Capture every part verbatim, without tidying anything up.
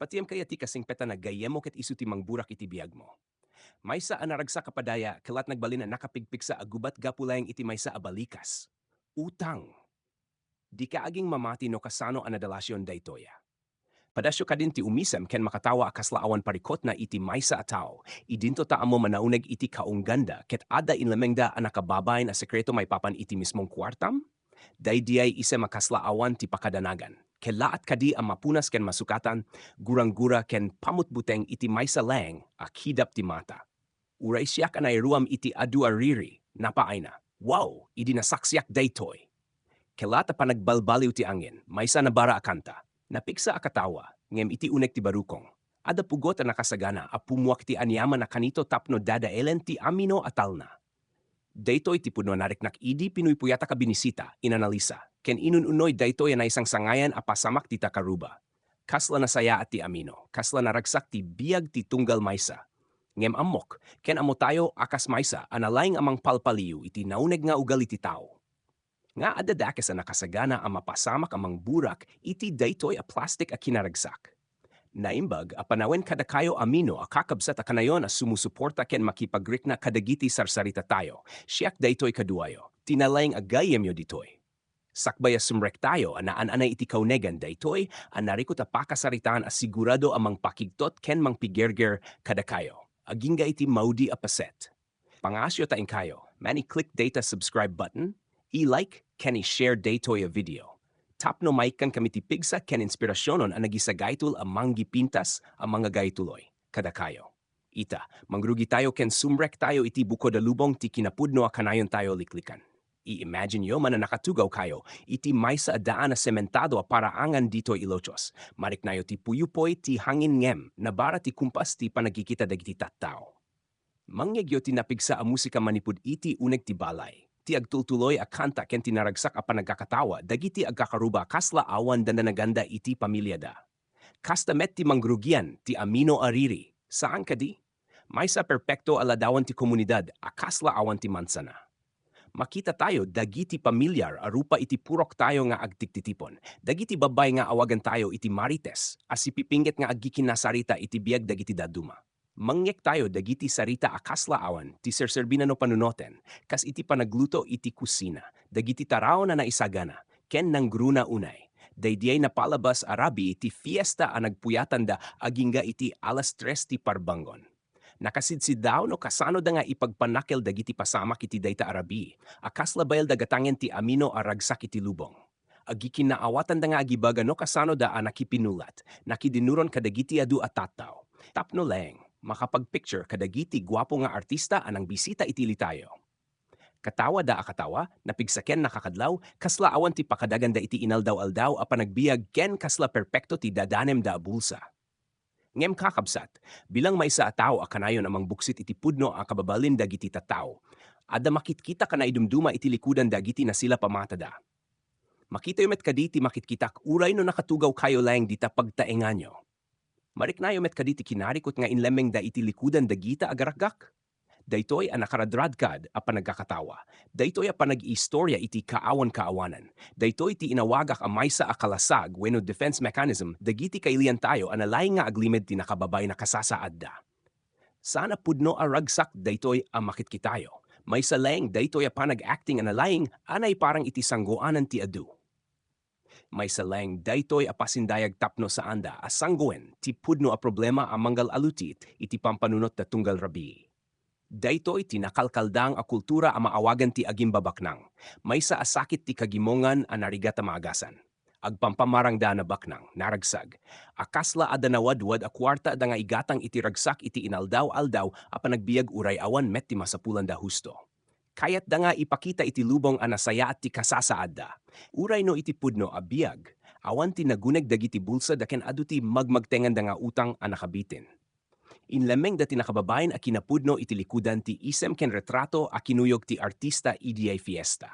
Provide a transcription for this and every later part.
Patiem kaya ti kasingpetan a gayyemmo ket isu ti mangburak iti biagmo. Maysa a naragsak a padaya, ket la nagbalin a nakapigpigsa a gubat gapu laeng iti maysa a balikas. Utang. Dika aging mamati no kasano a nadalasion daytoy a. Padasyo kadin ti umisem ken makatawa a kasla awan parikotna iti maysa a tao. Idinto ta ammom a nauneg iti kaungganda ket adda inlemmengda a nakababain a sekreto maipapan iti mismong kuartam? Daydiay isem a kasla awan ti pakadanagan. Kellaat kadi a mapunas ken masukatan, guranggura ken pamutbuteng iti maysa laeng a kidap ti mata. Uray siak a nairuam iti adu a riri, napaayna. Wow! Idi nasaksiak daytoy. Kellaat a panagbalbaliw ti angin, maysa a nabara a kanta. Napigsa a katawa, ngem iti uneg ti barukong. Adda pugot a nakasagana a pumuak ti aniaman a kanito tapno dadaelen ti amino a talna. Daytoy ti pudno a nariknak idi pinuypuyatak a binisita, inanalisa, ken inun-unoy daytoy a naisangsangayan a pasamak dita karuba. Kasla nasayaat ti amino, kasla naragsak ti biag ti tunggal maysa. Ngem ammok, ken ammotayo a kas maysa a nalaing a mangpalpaliw iti nauneg nga ugali ti tao. Nga adda dakes a nakasagana a mapasamak a mangburak iti daytoy a plastik a kinaragsak. Naimbag a panawen kadakayo amino a kakabsat a kanayon a sumusuporta ken makipagrikna kadagiti sarsaritatayo. Siak daytoy kaduayo, ti nalaing a gayyemyo ditoy. Sakbay a sumrektayo a naan-anay iti kaunegan daytoy a narikut a pakasaritaan a sigurado a mangpakigtot ken mangpigerger kadakayo. Agingga iti maudi a paset. Pangaasyo ta inkayo, mani-click dayta subscribe button, i-like, ken i-share daytoy a video. Tapno maikkan kami ti pigsa ken inspirasionon a nagisagaytol a manggipintas a mangagaytuloy kadakayo. Ita, mangrugitayo ken sumrektayo iti bukod a lubong ti kinapudno a kanayontayo liklikan. I-imagine yo man a nakatugawkayo iti maysa a daan a sementado a paraangan ditoy Ilochos. Mariknayo ti puyupoy ti hangin ngem nabara ti kumpas ti panagkikita dagiti tattao. Mangngegyo ti napigsa a musika manipud iti uneg ti balay, ti agtultuloy a kanta ken ti naragsak a panagkakatawa dagiti agkakaruba kasla awan dandanaganda iti pamiliada. Kasta met ti mangrugian ti amino a riri, saan kadi? Maysa a perpekto a ladawan ti komunidad a kasla awan ti mansana. Makitatayo dagiti pamilyar a rupa iti puroktayo nga agtiktitipon, dagiti babbai nga awagantayo iti marites a sipipinget nga agkikinnasarita iti biag dagiti dadduma. Mangngegtayo dagiti sarita a kasla awan ti serserbina no panunoten, kas iti panagluto iti kusina, dagiti taraon a naisagana, ken nangruna unay. Daydiay napalabas a rabii ti fiesta a nagpuyatanda agingga iti alas tres ti parbangon. Nakasidsidaw no kasanoda nga ipagpanakel dagiti pasamak iti dayta a rabii, a kasla baelda gatangen ti amino a ragsak iti lubong. Agkikinnaawatanda nga agibaga no kasanoda a nakipinulat, nakidinuron kadagiti adu a tattao. Tapno laeng, makapagpicture kadagiti guapo nga artista a nangbisita iti ilitayo. Katawada a katawa, napigsa ken nakakadlaw, kasla awan ti pakadaganda iti inaldaw-aldaw a panagbiag ken kasla perpekto ti dadanemda a bulsa. Ngem kakabsat, bilang maysa a tao a kanayon a mangbuksit iti pudno a kababalin dagiti tattao, adda makitkitak a naidumduma iti likudan dagiti nasilap a matada. Makitayo met kadi ti makitkitak uray no nakatugawkayo laeng dita pagtaenganyo. Mariknayo met kadi ti kinarikut nga inlemmengda iti likudan dagita agarakgak? Daytoy a nakaradradkad a panagkakatawa, daytoy a panag-iistorya iti kaawan-kaawanan, daytoy ti inawagak a maysa a kalasag wenno defense mechanism dagiti kailiantayo a nalaing nga aglimed ti nakababain a kasasaadda. Saan a pudno a ragsak daytoy a makitkitayo. Maysa laeng daytoy a panag-acting a nalaing a naiparang iti sangoanan ti adu. Maysa laeng daytoy a pasindayag tapno saanda a sanggoen ti pudno a problema a manggal-alutit iti pampanunot da tunggal rabii. Daytoy ti nakalkaldang a kultura a maawagan ti agimbabaknang, maysa a sakit ti kagimongan a narigat a maagasan. Agpampamarangda a nabaknang, naragsak, a kasla adda nawadwad a kuartada nga igatang iti ragsak iti inaldaw-aldaw a panagbiag uray awan met ti masapulanda husto. Kayatda nga ipakita iti lubong a nasayaat ti kasasaadda. Uray no iti pudno a biag, awan ti naguneg dagiti bulsada ken adu ti magmagtenganda nga utang a nakabitin. Inlemmengda ti nakababain a kinapudno iti likudan ti isem ken retrato a kinuyog ti artista idiay fiesta.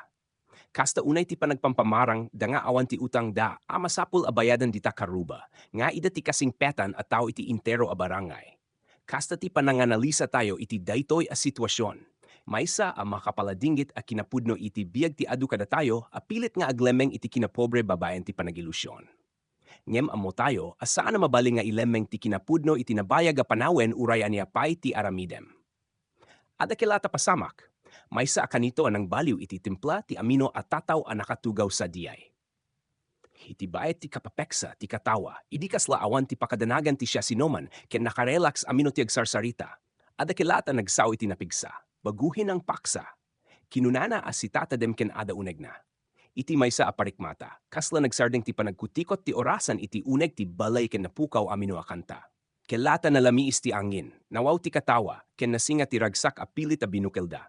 Kasta unay ti panagpampamarangda nga awan ti utangda a masapul a bayadan dita karuba, nga ida ti kasingpetan a tao iti intero a barangay. Kasta ti pananganalisatayo iti daytoy a sitwasion. Maysa a makapaladinggit a kinapudno iti biag ti adu kadatayo a pilit nga aglemmeng iti kinapobre babaen ti panagilusion. Ngem ammotayo a saan a mabalin nga ilemmeng ti kinapudno iti nabayag a panawen uray ania pay ti aramidem. Adda kelatta a pasamak. Maysa a kanito a nangbaliw iti templa ti amino a tataw a nakatugaw sadiay. Iti bayat ti kapapeksa ti katawa, idi kasla awan ti pakadanagan ti siasinoman ken nakarelaks amino ti agsarsarita, adda kelatta a nagsao iti napigsa, baguhin ang paksa. Kinunana a sitatadem ken adda unegna. Iti maysa a parikmata, kasla nagsardeng ti panagkutikot ti orasan iti uneg ti balay ken napukaw amino a kanta. Kelatta a nalamiis ti angin, nawaw ti katawa, ken nasinga ti ragsak a pilit a binukelda.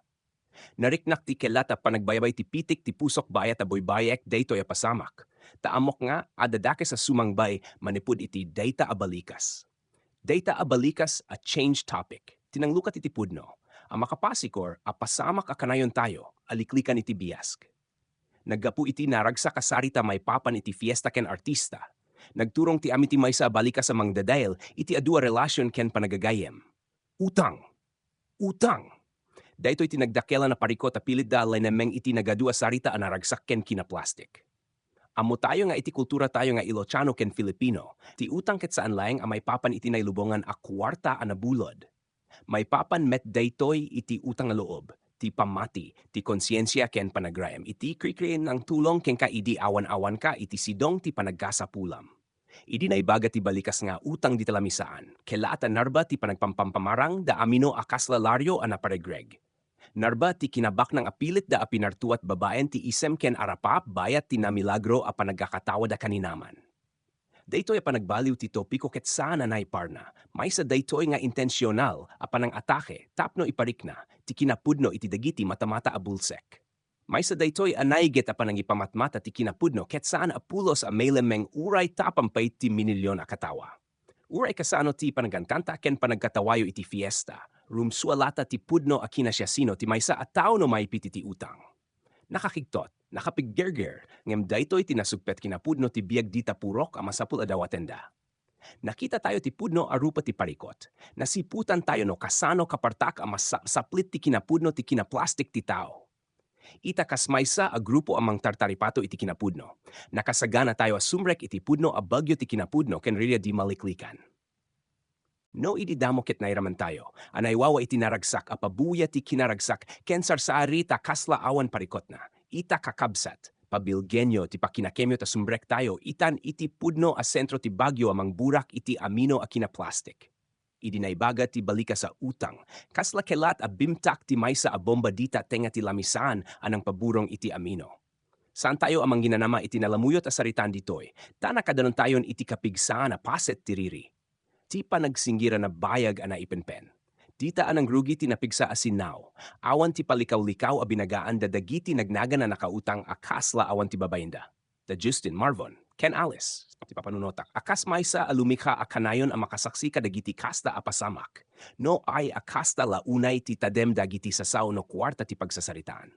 Nariknak ti kelatta a panagbaybay ti pitik ti pusok bayat a buybayaek daytoy a pasamak, ta ammok nga adda dakes a sumangbay manipud iti dayta a balikas. Dayta a balikas a change topic ti nanglukat iti pudno a makapasikor a pasamak a kanayontayo a liklikan iti biask. Naggapu iti naragsak a sarita maipapan iti fiesta ken artista. Nagturong ti amin ti maysa a balikas a mangdadael iti adu a relasion ken panagagayyem. Utang! Utang! Daytoy ti nagdakkelan a parikot a pilitda a linemmeng iti nagadu a sarita a naragsak ken kinaplastik. Ammotayo nga iti kulturatayo nga Ilocano ken Filipino, ti utang ket saan laeng a maipapan iti nailubongan a kuarta a nabulod. Maipapan met daytoy iti utang a loob, ti pammati, ti konsiensia ken panagraem iti krikri a nangtulong kenka idi awan-awanka iti sidong ti panagkasapulam. Idi naibaga ti balikas nga utang dita lamisaan, kelatta a narba ti panagpampampamarang da amino a kasla Lario a naparegreg. Narba ti kinabaknang a pilitda a pinartuat babaen ti isem ken arapaap bayat ti namilagro a panagkakatawa da kaninaman. Daytoy a panagbaliw ti topiko ket saan a naiparna. Maysa daytoy nga intensional a panangatake tapno iparikna ti kinapudno iti dagiti matamata a bulsek. Maysa daytoy a naiget a panangipamatmata ti kinapudno ket saan a pulos a mailemmeng uray tapno pay ti minilion a katawa. Uray kasano ti panagkantanta ken panagkatawayo iti fiesta, rumsua latta ti pudno a kinasiasino ti maysa a tao no maipit iti utang. Nakakigtot, nakapiggerger, ngem daytoy ti nasugpet kinapudno ti biag dita purok a masapul a dawatenda. Nakitatayo ti pudno a rupa ti parikot. Nasiputantayo no kasano kapartak a masapsaplit ti kinapudno ti kinaplastik ti tao. Ita kas maysa a grupo a mangtartaripato iti kinapudno, nakasaganatayo a sumrek iti pudno a bagyo ti kinapudno ken riri a di maliklikan. No idi damo ket nairamantayo a naiwawa iti naragsak a pabuya ti kinaragsak ken sarsarita kasla awan parikotna, ita kakabsat, pabilgenyo ti pakinakemyo ta sumrektayo itan iti pudno a sentro ti bagyo a mangburak iti amino a kinaplastik. Idi naibaga ti balikas a utang, kasla kelat a bimtak ti maysa a bomba dita tengnga ti lamisaan a nangpaburong iti amino. Saantayo a mangginanama iti nalamuyot a saritaan ditoy, ta nakadanontayon iti kapigsaan a paset ti riri. Ti panagsinggiran a bayag a naipenpen. Dita a nangrugi ti napigsa a sinao, awan ti palikaw-likaw a binagaan da dagiti nagnagan a nakautang a kasla awan ti babainda. Da Justin, Marvon, ken Alice, ti papanunotak a kas maysa a lumikha a kanayon a makasaksi kadagiti kasta a pasamak. No ay a kasta la unay ti tadem dagiti sasao no kuarta ti pagsasaritaan.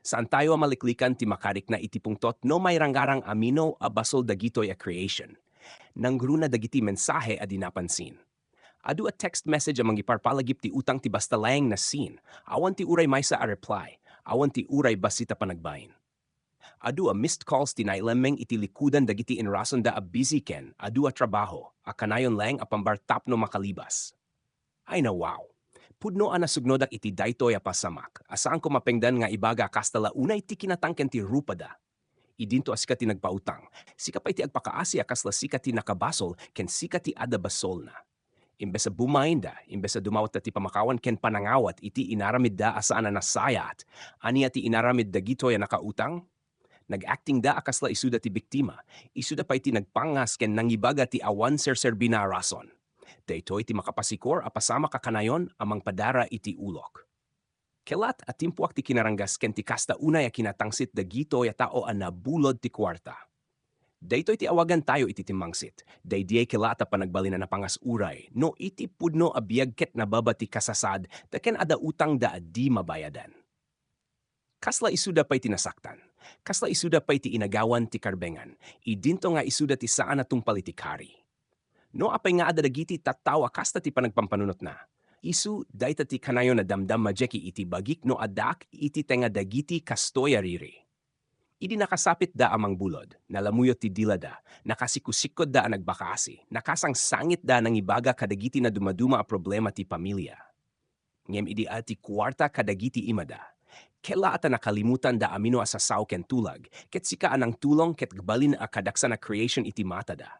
Saantayo a maliklikan ti makarikna iti pungtot no mairangarang amino a basol dagitoy a creation. Nangruna dagiti mensahe a di napansin. Adu a text message a mangiparpalagip ti utang ti basta laeng na seen, awan ti uray maysa a reply, awan ti uray bassit a panagbain. Adu a missed calls ti nailemmeng iti likudan dagiti inrasonda a busy ken adu a trabaho a kanayon laeng a pambar tapno makalibas. Ay na wow! Pudno a nasugnodak iti daytoy a pasamak a saanko mapengdan nga ibaga a kasta la unay ti kinatang ken ti rupada. Idinto a sika ti nagpautang, sika pay ti agpakaasi a kasla sika ti nakabasol ken sika ti adda basolna. Imbes a bumainda, imbes a dumawat ti pamakawan ken panangawat iti inaramidda a saan a nasayaat, ania ti inaramid dagitoy a nakautang? Nag-actingda a kasla isuda ti biktima, isuda pay ti nagpangas ken nangibaga ti awan serserbina a rason. Daytoy ti makapasikor a pasamak a kanayon a mangpadara iti ulok. Kelat a timpuak ti kinaranggas ken ti kasta unay a kinatangsit dagitoy a tao a nabulod ti kuarta. Daytoy ti awagantayo iti timmangsit, daydiay kelat a panagbalin a napangas uray no iti pudno a biag ket nababa ti kasasaadda ken adda utangda a di mabayadan. Kasla isuda pay ti nasaktan. Kasla isuda pay ti inagawan ti karbengan. Idinto nga isuda ti saan a tungpal iti kari. No apay nga adda dagiti tattao a kasta ti panagpampanunotna, isu dayta ti kanayon a damdamagek iti bagik no addaak iti tengnga dagiti kastoy a riri. Idi nakasapitda a mangbulod, nalamuyot ti dilada, nakasikusikkodda a nagbakasi, nakasangsangitda a nangibaga kadagiti nadumaduma a problema ti pamilia. Ngem idi adu ti kuarta kadagiti imada, kella a ta nakalimutanda a mano a sasao ken tulag, ket sika a nangtulong ket agbalin a kadaksan a creation iti matada.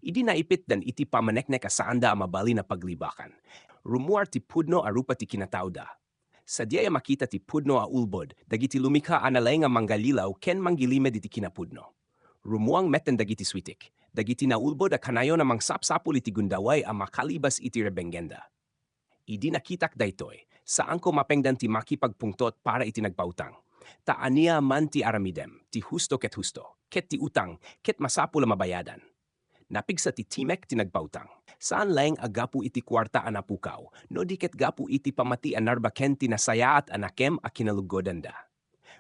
Idi naipitdan iti pamaneknek a saanda a mabalin a paglibakan, rummuar ti pudno a rupa ti kinataoda. Sadiay a makita ti pudno a ulbod dagiti lumikha a nalaing a manggallilaw ken manggilimed iti kinapudno. Rummuang metten dagiti switik, dagiti naulbod a kanayon a mangsapsapul iti gundaway a makalibas iti rebengenda. Idi nakitak daytoy, saanko mapengdan ti makipagpungtot para iti nagpautang. Ta ania man ti aramidem, ti husto ket husto, ket ti utang ket masapul a mabayadan. Napigsa ti timek ti nagpautang. Saan laeng a gapu iti kuarta a napukaw, no di ket gapu iti pamati a narba ken ti nasayaat a nakem a kinaluggodanda.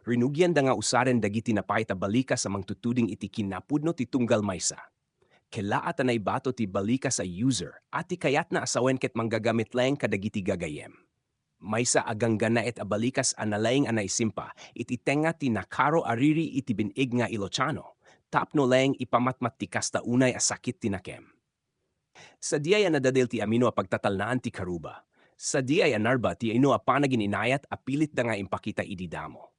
Rinugianda nga usaren dagiti napait a balikas a mangtutuding iti kinapudno ti tunggal maysa. Kella a ta naibato ti balikas a user a ti kayatna a sawen ket manggagamit laeng kadagiti gagayyem. Maysa a ganggannaet a balikas a nalaing a naisimpa iti tengnga ti nakaro a riri iti bin-ig nga Ilocano, tapno laeng ipamatmat ti kasta unay a sakit ti nakem. Sadiay a nadadael ti amino a pagtatalnaan ti karuba. Sadiay a narba ti ino a panagin-inayat a pilitda nga impakita idi damo.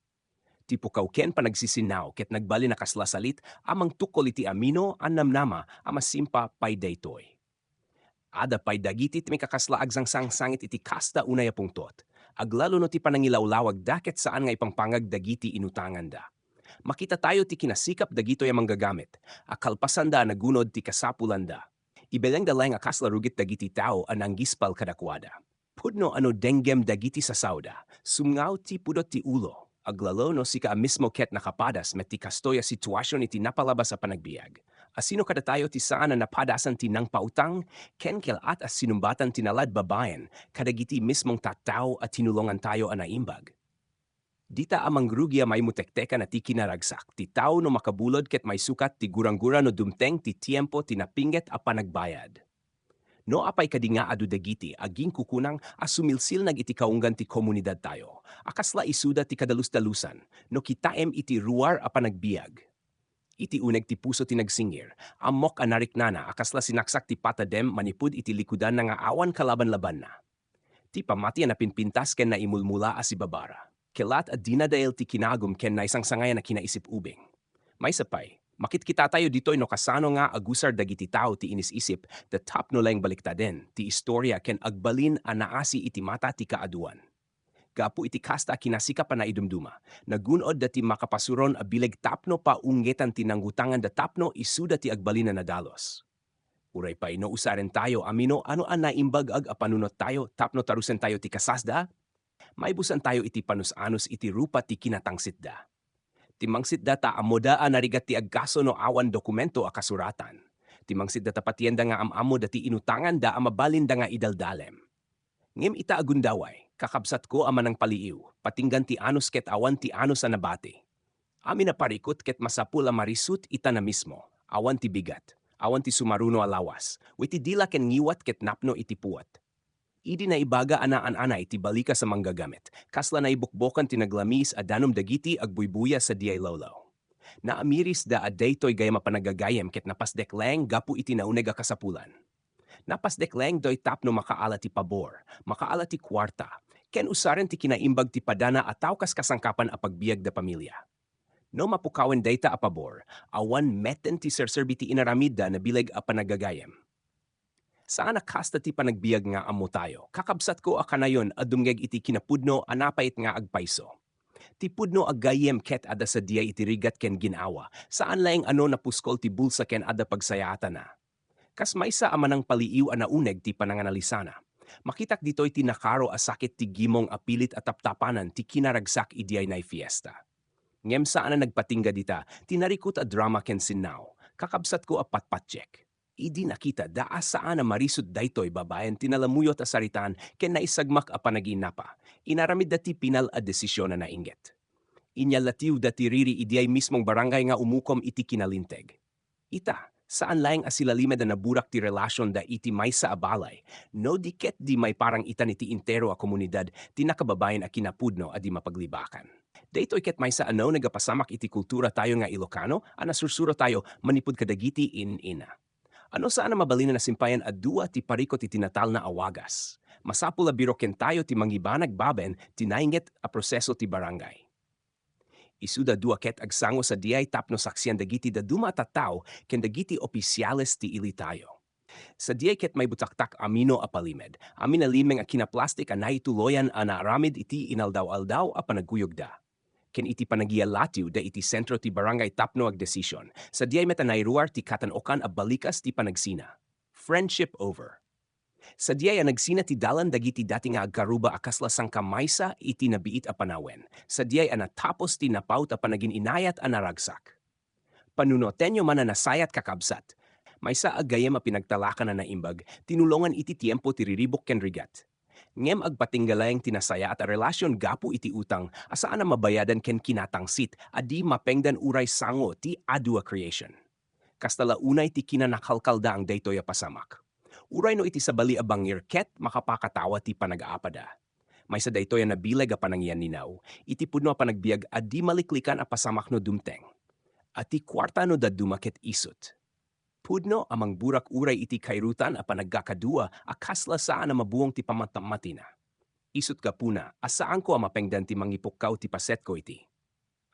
Ti pukaw ken panagsisinnaw ket nagbalin a kasla salit a mangtukkol iti amino a namnama a masimpa pay daytoy. Adda pay dagiti ti mikakasla agsangsangsangit iti kasta unay a pungtot, aglalo no ti panangilawlawagda ket saan nga ipangpangag dagiti inutanganda. Makitatayo ti kinasikap dagitoy a manggagamit a kalpasanda a nagunod ti kasapulanda. Ibelengda laeng a kasla rugit dagiti tao a nanggispal kadakuada. Pudno a no denggem dagiti sasaoda, sumngaw ti pudot ti ulo, aglalo no sika a mismo ket nakapadas met ti kastoy a situasion iti napalabas a panagbiag. Asino kadatayo ti saan a napadasan ti nangpautang ken kella a sinumbatan ti nalad babaen kadagiti mismong tattao a tinulongantayo a naimbag? Dita a mangrugi a maimutektekan a ti kinaragsak ti tao no makabulod ket maisukat ti guranggura no dumteng ti tiempo ti napinget a panagbayad. No apay kadi nga adu dagiti agingkukunang a sumilsilnag iti kaunggan ti komunidadtayo a kasla isuda ti kadalusdalusan no kitaem iti ruar a panagbiag? Iti uneg ti puso ti nagsingir, ammok a nariknana a kasla sinaksak ti patadem manipud iti likudanna nga awan kalabanlabanna. Ti pamati a napinpintas ken naimulmula a sibabara. Kella a dinadael ti kinagum ken naisangsangayan a kinaisip-ubing. Maysa pay, makitkitatayo ditoy no kasano nga agusar dagiti tao ti inis-isip da tapno laeng baliktaden ti istoria ken agbalin a naasi iti mata ti kaaduan. Gapu iti kasta a kinasikap a naidumduma, nagun-odda ti makapasuron a bileg tapno paungetan ti nangutanganda tapno isuda ti agbalin a nadalus. Uray pay no usarentayo a mano ano a naimbag-ag a panunottayo tapno tarusentayo ti kasasda, maibusantayo iti panus-anus iti rupa ti kinatangsitda. Timmangsitda ta ammoda a narigat ti agkaso no awan dokumento a kasuratan. Timmangsitda ta patienda nga am-ammoda ti inutanganda a mabalinda nga idaldalem. Ngem ita a gundaway, kakabsatko a manangpaliiw, patinggan ti anus ket awan ti anus a nabati. Amin a parikut ket masapul a marisut ita na mismo, awan ti bigat, awan ti sumaruno a lawas, wen ti dila ken ngiwat ket napno iti puot. Idi naibaga a naan-anay ti balikas a manggagamit, kasla naibukbokan ti naglamiis a danum dagiti agbuybuya sadiay lawlaw. Naamirisda a daytoy gayam a panagagayem ket napasdek laeng gapu iti nauneg a kasapulan. Napasdek laeng daytoy tapno makaala ti pabor, makaala ti kuarta, ken usaren ti kinaimbag ti padana a tao kas kasangkapan a pagbiag da pamilia. No mapukawen dayta a pabor, awan metten ti serserbi ti inaramidda a nabileg a panagagayem. Saan a kasta ti panagbiag nga ammotayo, kakabsatko a kanayon a dumngeg iti kinapudno a napait nga agpayso. Ti pudno a gayyem ket adda sadiay iti rigat ken gin-awa, saan laeng a no napuskol ti bulsa ken adda pagsayaatana. Kas maysa a manangpaliiw a nauneg ti pananganalisana, makitak ditoy ti nakaro a sakit ti gimong a pilit a taptapanan ti kinaragsak idiay naifiesta. Ngem saan a nagpatingga dita ti narikut a drama ken sinnaw, kakabsatko a patpatiek. Idi nakitada a saan a marisut daytoy babaen ti nalamuyot a saritaan ken naisagmak a panagiinnapa, inaramidda ti pinal a desisyon a nainget. Inyallatiwda ti riri idiay mismong barangay nga umukom iti kinalinteg. Ita, saan laeng a silalimed a naburak ti relasionda iti maysa a balay, no di ket di maiparang-itan iti entero a komunidad ti nakababain a kinapudno a di mapaglibakan. Daytoy ket maysa a nauneg a pasamak iti kulturatayo nga Ilokano a nasursuratayo manipud kadagiti in-ina. Ano saan a mabalin a nasimpayan a dua ti parikut iti natalna a wagas? Masapul a birokentayo ti mangibanag babaen ti nainget a proseso ti barangay. Isuda dua ket agsango sadiay tapno saksian dagiti dadduma a tattao ken dagiti opisiales ti ilitayo. Sadiay ket maibutaktak a mino a palimed, amin a limeng a kinaplastik a naituloyan a naaramid iti inaldaw-aldaw a panagkuyogda. Ken iti panagialatiwda iti sentro ti barangay tapno agdesision, sadiay met a nairuar ti katan-okan a balikas ti panagsina. Friendship over. Sadiay a nagsina ti dalan dagiti dati nga agkaruba a kasla sangkamaysa iti nabiit a panawen, sadiay a natapos ti napaut a panagin-inayat a naragsak. Panunotenyo man a nasayat, kakabsat. Maysa a gayyem a pinagtalakan a naimbag, tinulongan iti tiempo ti riribuk ken rigat. Ngem agpatingga laeng ti nasayaat a relasion gapu iti utang a saan a mabayadan ken kinatangsit a di mapengdan uray sango ti adu a creation. Kasta la unay ti kinanakalkaldaang daytoy a pasamak. Uray no iti sabali a bangir ket makapakatawa ti panagaapada. Maysa daytoy a nabileg a panangianninaw iti pudno a panagbiag a di maliklikan a pasamak no dumteng. A ti kuarta no dadduma ket isut. Pudno a mangburak uray iti kairutan a panagkakadua a kasla saan a mabuong ti pammatamatina. Isut gapuna a saanko a mapengdan ti mangipukkaw ti pasetko iti.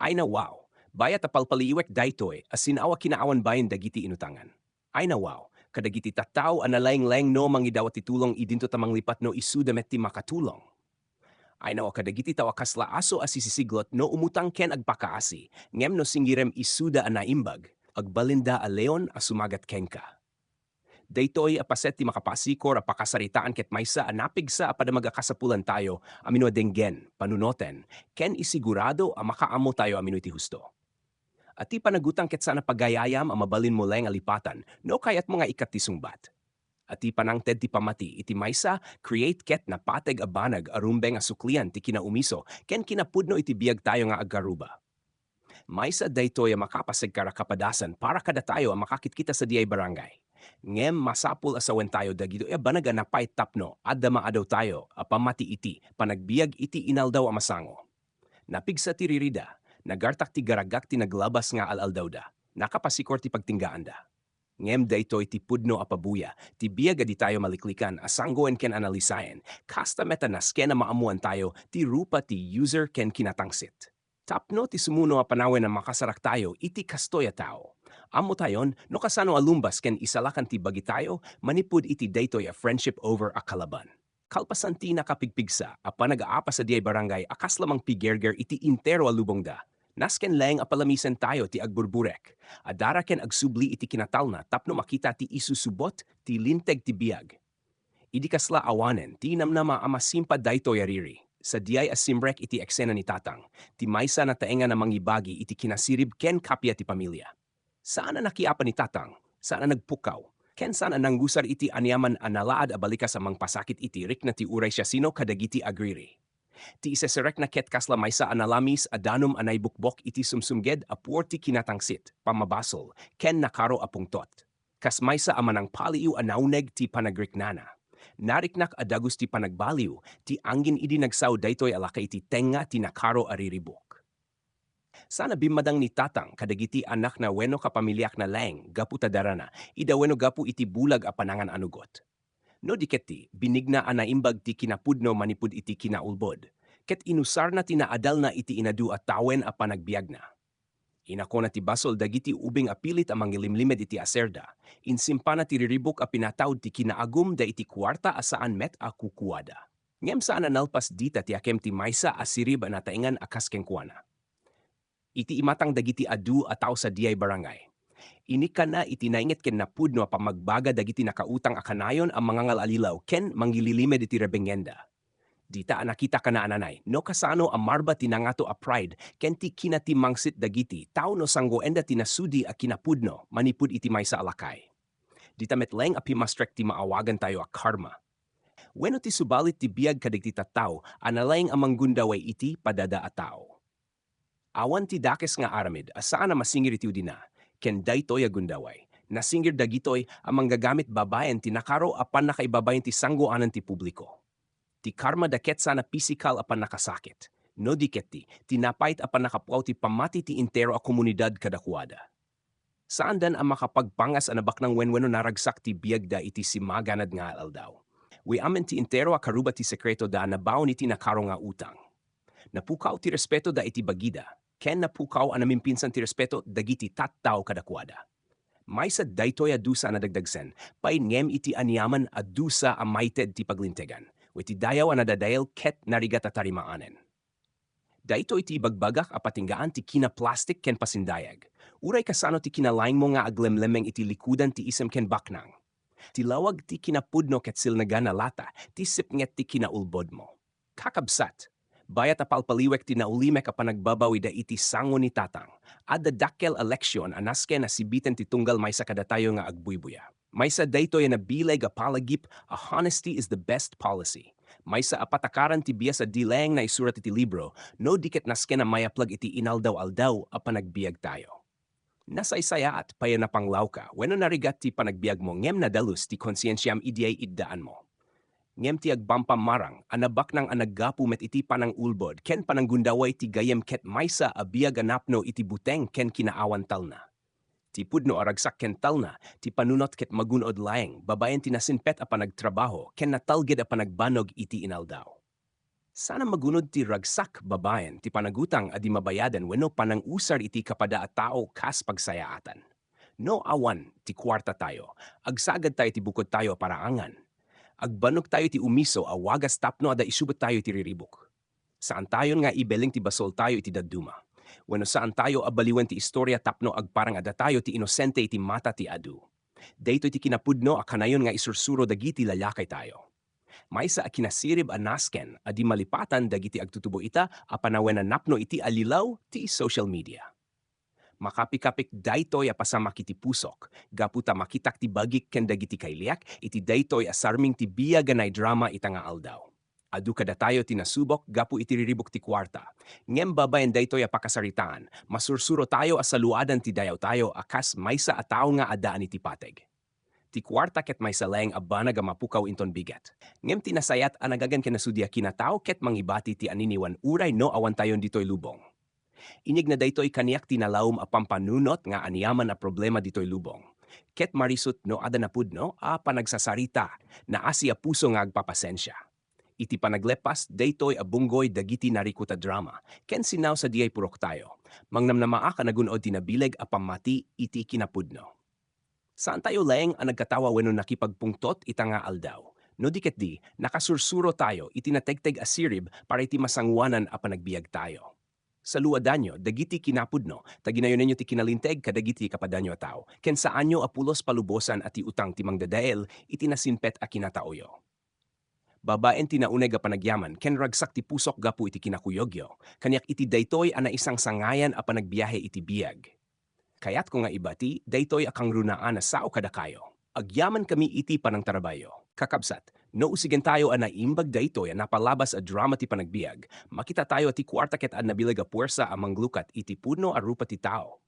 Ay na wow! Bayat a palpaliiwek daytoy a sinaw a kinaawan bain dagiti inutangan. Ay na wow! Kadagiti tattao a nalaeng-laeng no mangidawat ti tulong idinto ta manglipat no isuda met ti makatulong. Ay na wow! Kadagiti tao a kasla aso a sisisiglot no umutang ken agpakaasi, ngem no singgirem isuda a naimbag, agbalinda a leon a sumagat kenka. Daytoy a paset ti makapaasikor a pakasaritaan ket maysa a napigsa a padamag a kasapulantayo a mino a denggen, panunoten, ken isigurado a makaammotayo a mino iti husto. A ti panagutang ket saan a pagayayam a mabalinmo laeng a lipatan no kayatmo nga ikkat ti sungbat. A ti panangted ti pammati iti maysa, create ket napateg a banag a rumbeng a suklian ti kinaumiso ken kinapudno iti biagtayo nga agkaruba. Maysa daytoy a makapasekar a kapadasan para kadatayo a makakitkita sadiay barangay. Ngem masapul a sawentayo dagitoy a banag a napait tapno adda maadawtayo a pammati iti panagbiag iti inaldaw a masango. Napigsa ti ririda, nagartak ti garagak ti naglabas nga al-aldawda, nakapasikor ti pagtinggaanda. Ngem daytoy ti pudno a pabuya ti biag a ditayo maliklikan a sanggoen ken analisaen, kasta met a nasken a maammoantayo ti rupa ti user ken kinatangsit. Tapno ti sumuno a panawen a makasaraktayo iti kastoy a tao. Ammotayon no kasano a lumbas ken isalakan ti bagitayo manipud iti daytoy a friendship over a kalaban. Kalpasan ti nakapigpigsa a panagaapas a diay barangay a kasla mangpigerger iti intero a lubongda, nasken laeng a palamisentayo ti agburburek, adara ken agsubli iti kinatalna tapno makita ti isusubot ti linteg ti biag. Idi kasla awanen ti namnama a masimpa daytoy a riri, sadiay a simrek iti eksena ni Tatang, ti maysa a nataengan a mangibagi iti kinasirib ken kappia ti pamilia. Saan a nakiapa ni Tatang, saan a nagpukkaw, ken saan a nangusar iti aniaman a nalaad a balikas a mangpasakit iti rikna ti uray siasino kadagiti agriri. Ti iseserekna ket kasla maysa a nalamis a danum a naibukbok iti sumsumged a puor ti kinatangsit, pammabasol, ken nakaro a pungtot. Kas maysa a manangpaliiw a nauneg ti panagriknana, nariknak a dagus ti panagbaliw ti angin idi nagsao daytoy a lakay iti tengnga ti nakaro a riribuk. Saan a bimmadang ni Tatang kadagiti annakna wenno kapamiliakna laeng gapu ta darana ida wenno gapu iti bulag a panangan a nugot. No di ket ti binigna a naimbag ti kinapudno manipud iti kinaulbod, ket inusarna ti naadalna iti inadu a tawen a panagbiagna. Inakona ti basol dagiti ubing a pilit a mangilimlimed iti aserda, insimpana ti riribuk a pinataud ti kinaagumda iti kuarta a saan met a kukuada. Ngem saan a nalpas dita ti akem ti maysa a sirib a nataengan a kas kenkuana. Iti imatang dagiti adu a tao sadiay barangay, inikkanna iti nainget ken napudno a pammagbaga dagiti nakautang a kanayon a mangangal-alilaw ken mangililimed iti rebengenda. Dita a nakitakana a nanay no kasano a marba ti nangato a pride ken ti kinatimmangsit dagiti tao no sanggoenda ti nasudi a kinapudno manipud iti maysa a lakay. Dita met laeng a pimmastrek ti maawagantayo a karma. Wenno ti subalit ti biag kadagiti tattao a nalaeng a manggundaway iti padada a tao. Awan ti dakes nga aramid a saan a masingir iti udina, ken daytoy a gundaway, nasingir dagitoy a manggagamit babaen ti nakaro a pannakaibabain ti sanggoanan ti publiko. Ti karmada ket saan a pisikal a pannakasakit, No di ket ti, ti napait a pannakapukaw ti pammati ti entero a komunidad kadakuada. Saandan a makapagpangas a nabaknang wenno naragsak ti biagda iti simaganad nga aldaw. Wen amin ti entero a karuba ti sekretoda a nabaon iti nakaro nga utang. Napukaw ti respetoda iti bagida, ken napukaw a namimpinsan ti respeto dagiti tattao kadakuada. Maysa daytoy a dusa a nadagdagsen pay ngem iti aniaman a dusa a maited ti paglintegan, wen ti dayaw a nadadael ket narigat a tarimaanen. Daytoy ti ibagbagak a patinggaan ti kinaplastik ken pasindayag. Uray kasano ti kinalaingmo nga aglemlemmeng iti likudan ti isem ken baknang. Ti lawag ti kinapudno ket silnagan a lata ti sipnget ti kinaulbodmo. Kakabsat, bayat a palpaliwek ti naulimek a panagbabawida iti sango ni Tatang. Adda dakkel a leksion a nasken a sibiten ti tunggal maysa kadatayo nga agbuybuya. Maysa daytoy a nabileg a palagip a honesty is the best policy. Maysa a patakaran ti bias a di laeng naisurat iti libro no di ket nasken a mayaplag iti inaldaw-aldaw a panagbiagtayo. Nasaysayaat pay a napanglawka wenno narigat ti panagbiagmo ngem nadalus ti konsiensiam idiay iddaanmo. Ngem ti agpampamarang a nabaknang a naggapu met iti panangulbod ken pananggundaway ti gayyem ket maysa a biag a napno iti buteng ken kinaawan talna. Ti pudno a ragsak ken talna ti panunot ket magun-od laeng babaen ti nasimpet a panagtrabaho ken natalged a panagbannog iti inaldaw. Saan a magun-od ti ragsak babaen ti panagutang a di mabayadan wenno panangusar iti kapada a tao kas pagsayaatan. No awan ti kuartatayo, agsagadtayo iti bukodtayo a paraangan. Agbannogtayo iti umiso a wagas tapno adda isubottayo iti riribuk. Saantayon nga ibeleng ti basoltayo iti dadduma. Wenno saantayo a baliwen ti istoria tapno agparang a datayo ti inosente iti mata ti adu. Daytoy ti kinapudno a kanayon nga isursuro dagiti lalakaytayo. Maysa a kinasirib a nasken a di malipatan dagiti agtutubo ita a panawen a napno iti allilaw ti social media. Makapikapik daytoy a pasamak iti pusok, gapu ta makitak ti bagik ken dagiti kailiak iti daytoy a sarming ti biag a naidrama ita nga aldaw. Adu kadatayo ti nasubok gapu iti riribuk ti kuarta. Ngem babaen daytoy a pakasaritaan, masursurotayo a saluadan ti dayawtayo a kas maysa a tao nga addaan iti pateg. Ti kuarta ket maysa laeng a banag a mapukaw inton bigat. Ngem ti nasayaat a nagagan ken nasudia kinatao ket mangibati ti aniniwan uray no awantayon ditoy lubong. Inyegna daytoy kaniak ti nalaom a pampanunot nga aniaman a problema ditoy lubong. Ket marisut no adda napudno a panagsasarita, naasi a puso nga agpapasensia. Iti panagleppas daytoy a bunggoy dagiti narikut a drama ken sinaw sadiay puroktayo, mangnamnamaak a nagun-od ti nabileg a pammati iti kinapudno. Saantayo laeng a nagkatawa wenno nakipagpungtot ita nga aldaw. No di ketdi, nakasursurotayo iti nategteg a sirib para iti masangoanan a panagbiagtayo. Saluadanyo dagiti kinapudno ta ginayonenyo ti kinalinteg kadagiti kapadanyo a tao, ken saanyo a pulos palubosan a ti utang ti mangdadael iti nasimpet a kinataoyo. Babaen ti nauneg a panagyaman ken ragsak ti pusok gapu iti kinakuyogyo kaniak iti daytoy a naisangsangayan a panagbiahe iti biag. Kayatko nga ibati daytoy a kangrunaan a sao kadakayo. Agyamankami iti panangtarabayo. Kakabsat, no usigentayo a naimbag daytoy a napalabas a drama ti panagbiag, makitatayo a ti kuarta ket adda nabileg a puersa a manglukat iti pudno a rupa ti tao.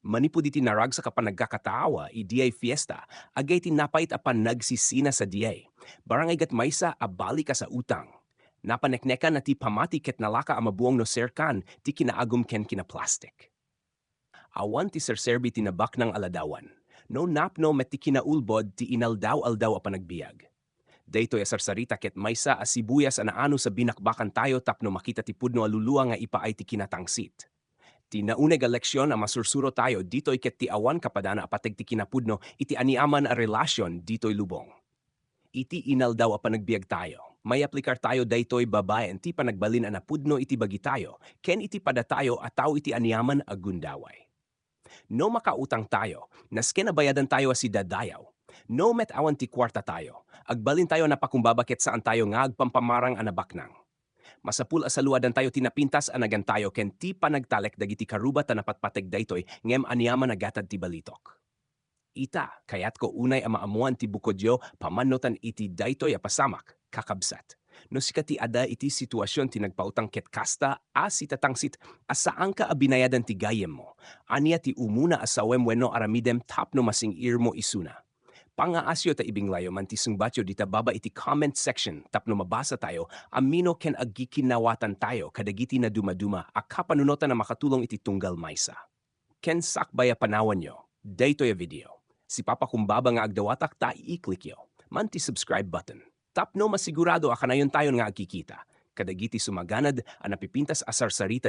Manipud iti naragsak a panagkakatawa idiay fiesta, agay ti napait a panagsisina sadiay. Barangay gatmaysa a balikas a utang. Napaneknekan a ti pamati ket nalaka a mabuong no serkan ti kinaagum ken kinaplastik. Awan ti serserbi ti nabaknang a ladawan. No napno met ti kinaulbod ti inaldaw-aldaw a panagbiag. Daytoy a sarsarita ket maysa a sibuyas a naanus a binakbakantayo tapno makita ti pudno a lulua nga ipaay ti kinatangsit. Ti nauneg a leksion a masursurotayo ditoy ket ti awan kapadana a pateg ti kinapudno iti aniaman a relasion ditoy lubong. Iti inaldaw a panagbiagtayo, mayaplikartayo daytoy babaen ti panagbalin a napudno iti bagitayo ken iti padatayo a tao iti aniaman a gundaway. No makautangtayo, nasken a bayadantayo a sidadayaw. No met awan ti kuartatayo, agbalintayo a napakumbaba ket saantayo nga agpampamarang a nabaknang. Masapul a saluadantayo ti napintas a nagantayo ken ti panagtalek dagiti karuba ta napatpateg daytoy ngem aniaman a gatad ti balitok. Ita, kayatko unay a maammoan ti bukodyo pamannotan iti daytoy a pasamak, kakabsat. No sika ti adda iti situasion ti nagpautang ket kasta a sitatangsit a saanka a binayadan ti gayyemmo, ania ti umuna a sawem wenno aramidem tapno masing-irmo isuna? Pangaasyo ta ibinglayo man ti sungbatyo dita baba iti comment section tapno mabasa tayo, amino ken agkikinawatan tayo kadagiti nadumaduma a kapanunotan a makatulong iti tunggal maysa ken sakbay a panawanyo daytoy a video. Sipapakumbaba nga agdawatak ta i-clickyo man ti subscribe button tapno masigurado a kanayon tayon nga agkikita kadagiti sumaganad a napipintas a sarsarita